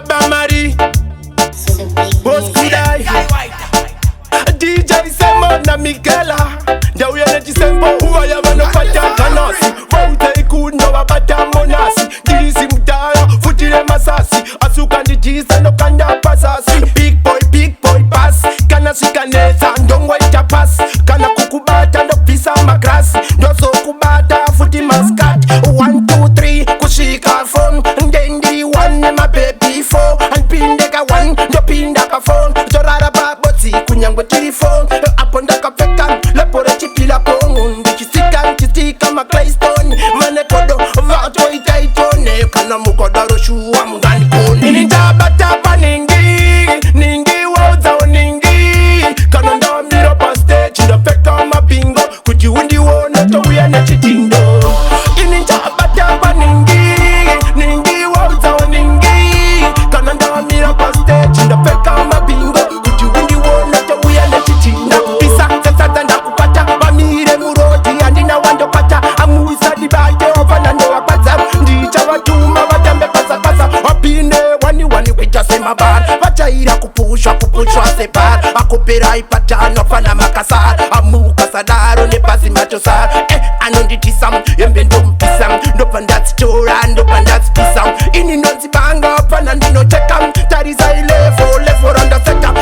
Baba Mari, Boss Kudai, DJ Semo na Miguela. Ndauya nechisembo uvaya vanofata kanasi vautei kuno vabata monasi ndirizi mudhara futi remasasi asi ukandijisa ndokanda pasasi. Big boy, big boy, pass kana svikanetsa ndongoita pass kana kukubata ndobvisa magrasi ndozokubata futi maskat 1 2 3 kusvika 4 ndendi 1 nemabebi 4 andipinde ka 1 ndopinda ka 4 torara pabotsi kunyangwe tiri 4 apo ndakapfeka lepo rechipila pongu ndichisika ndichisika maclaystone vane kodo vatoita itone kana mukodaro shuwa mungandikoni. Ini ndabata paningi ningi waudzawo ningi kana ndamira pastage ndapfeka mabhingo kuti undione touya nechitindo. Ini ndabata paningi ningi waudzawo ningi kana ndamira pastage ndapfeka mabhingo kuti undione touya nechitindo. Ndakupisa sesadza ndakupata vamire murodhi handina wandopata amusadibate wafana ndovakwadza ndichavatuma vatambe pasapasa vapinde wani wani kuita semabara vachaira kupushwa kupushwa sebhara akopera ipatano fana makasara amuka sadaro nepasi matosara anonditisa hembe ndomupisa ndobva ndadzitora ndobva ndadzipisa ini ndonzibanga pana ndinocheka tarisai level level randaseta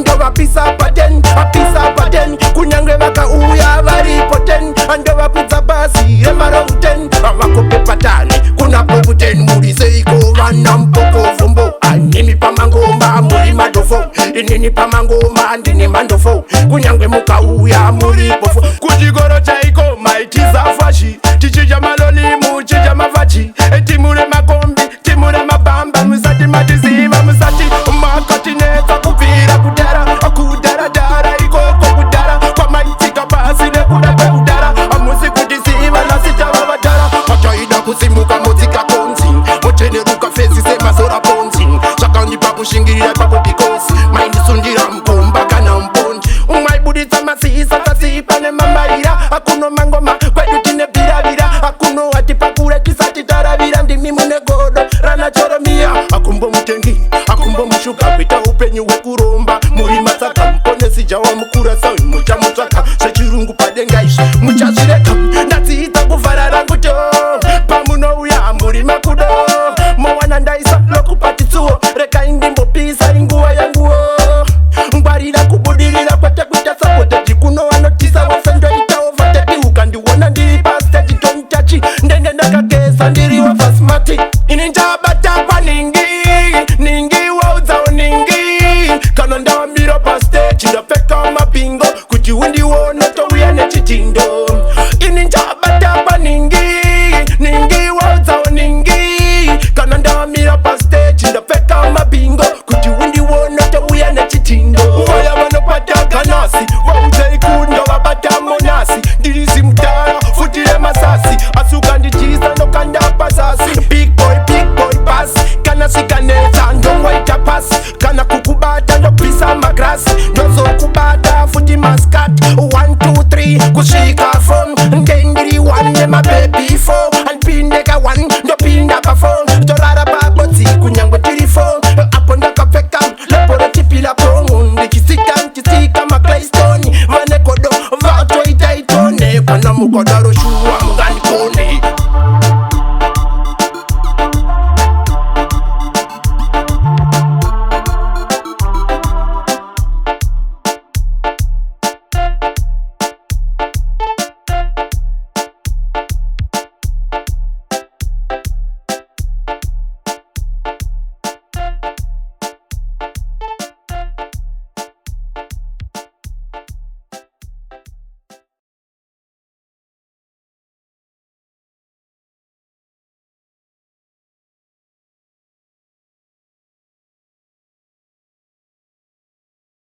ndovapisa paten apisa paten kunyange vakauya varipo ten ndovapudza bhazi remarouten vakope patani kuna poputen muri seiko vana mupoko vhombo animi pamangoma muri madhofo inini pamangoma ndini mandofo kunyange mukauya muri bofo. Kuchikoro chaiko maitiza fashi tichidya maloli muchidya mafachi timure makombi timure mabhamba musati matiziva musati makatinetsa kubvira kudhara kudharadhara ikoko kudhara kwamaitika pasi nekuda kwekudhara hamusi kutiziva nhasi tava vadhara pataida kusimuka mutsika konzi mocheneruka face semazora ponzi zvakandipa kushingirira ipapo because maindisundira mukomba kana mupondi umaibuditsa masisa sasipa nemambaira akuno mangoma kwedu tine bhiravira akuno hatipakure tisati taravira ndimi mune godo rana choromia akumbo mutengi akumbo mushuga kuita upenyu hwekuromba muri matsaka muponesi jawa mukura sau muchamutsvaka zvechirungu padenga izvi muchazvireka. Ndadzidza kuvhara rangu to pamunouya muri makudo mowana ndaisa lokupatitsuo rekai ndimbopisa inguva yanguo ngwarira kubudirira kwete kuita sabotage kuno vanotisa wese ndoita overtake ukandiona ndiri pastage don't touch ndenge ndakageza ndiri wavasmati. Ini ndabata paningi ningi waudzawo ningi kana ndamira pastage ndapfeka mabhingo kuti undione touya nechitindo. Ini ndabata paningi ningi waudzawo ningi kana ndamira pastage ndapfeka mabhingo kuti undione touya nechitindo. Vaya vanopata kanasi vaudzei kundo vabata monasi ndirizi mudhara futi remasasi asi ukandijisa ndokanda pasasi. Big boy, big boy, pass kana svikane